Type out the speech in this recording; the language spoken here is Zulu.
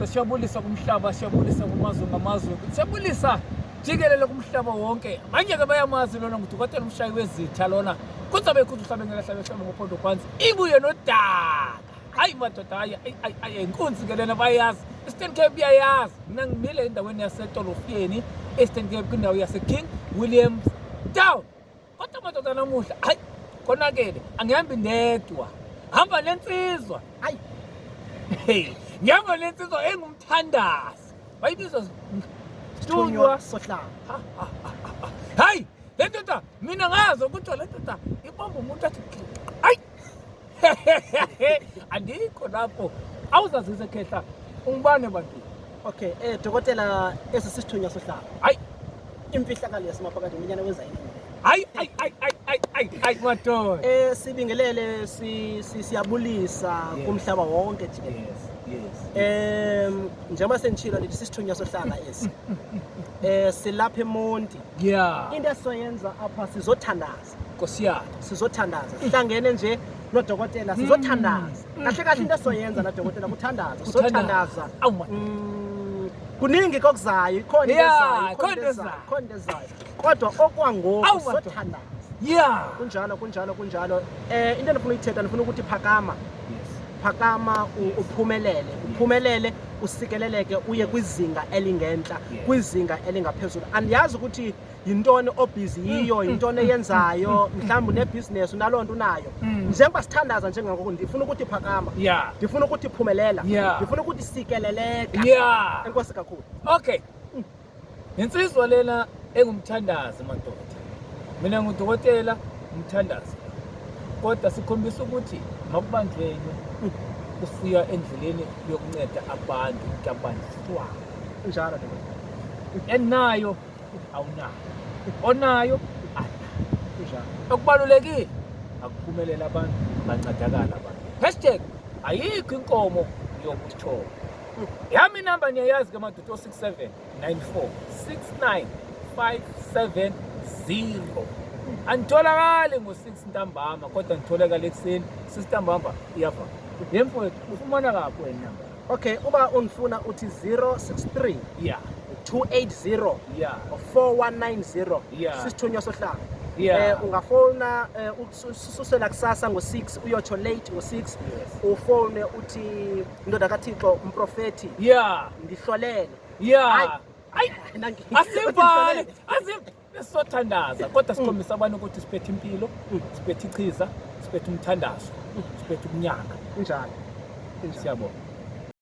Siyabulisa kumhlaba, siyabulisa kumazwe ngamazwe, siyabulisa jikelele kumhlaba wonke. Abanye-ke bayamazi lona ngudokotela umshayi wezitha lona. Kuzabe kuthi uhlabe ngelahlabe hlabe ngophondo phansi ibuye nodaka. Hayi madoda, hayi hayi hayi inkunzi ke lena bayazi. Eastern Cape iyayazi. Mina ngimile endaweni yaseTolofiyeni, Eastern Cape kwindawo yaseKing Williams Town. Kodwa madoda namuhla hayi konakele angihambi ndedwa. Hamba nensizwa. Hayi. Hey, ngihamba nensizwa engumthandazi. Bayibizwa Sithunywa sohlanga. Hayi, le ndoda mina ngazi ukuthi le ndoda ibamba umuntu athi hayi. Andikho lapho. Awuzazise khehla. Ungubani ebantwini? Okay, dokotela esi sisithunywa sohlanga. Hayi, Imfihlakalo yasemaphakathi iminyana wenza yini? Hayi, hayi, hayi, hayi, hayi, hayi, hayi madoda. Sibingelele siyabulisa kumhlaba wonke jikelele. Yes. Njengoba senditshilo ndithi sisithunywa sohlanga esi. Silapha eMonti. Into esizoyenza apha sizothandaza. Nkosi yami. Sizothandaza. Sihlangene nje nodokotela sizothandaza. Kahle kahle into esizoyenza na dokotela kuthandaza. Sizothandaza. Awu madoda. Kuningi kokuzayo, ikhona into ezayo, ikhona into ezayo, ikhona into ezayo. Kodwa okwangoku Awu, madoda. sizothandaza. Yeah. Kunjalo, kunjalo, kunjalo. Into endifuna uyithetha ndifuna ukuthi phakama. Yes. Phakama uphumelele, uphumelele usikeleleke uye kwizinga elingentla, kwizinga elingaphezulu. Andiyazi ukuthi yintoni obhizi yiyo, yintoni eyenzayo, mhlawumbi unebhizinesi unaloo nto unayo. Njengoba sithandaza njengangoku ndifuna ukuthi phakama. Ndifuna ukuthi phumelela. Ndifuna ukuthi sikeleleka. Enkosi kakhulu. Okay. Insizwa lena engumthandazi madoda. Mina ngudokotela umthandazi. Kodwa sikhombisa ukuthi makubanjwenwe usiya endleleni yokunceda abantu ukuthi abanjiswane. Njalo dokotela. Enayo awunayo. Onayo anayo. Njalo. Okubalulekile akuphumelela abantu bancedakala abantu. Hashtag ayikho inkomo yokuthoma. Yami inamba niyayazi ke madoda 067 94 69 570. Anditholakali ngo-6 ntambama kodwa nditholakala ekuseni 6 ntambama iyavama. Ye mfowethu ufumana kaphi wena inamba? Okay, uba undifuna uthi 063 280 4190. Sisithunywa sohlanga. Ungafowuna ususela kusasa ngo-6 uyotsho late ngo-6. Ufowune uthi ndoda kaThixo umprofeti. Ndihlolele. Hayi. Nangi. Asivale. Asivale. Sisothandaza kodwa sikhombisa abantu ukuthi siphethe impilo, siphethe ichiza, siphethe umthandazo, siphethe umnyaka. Kunjalo. Siyabonga.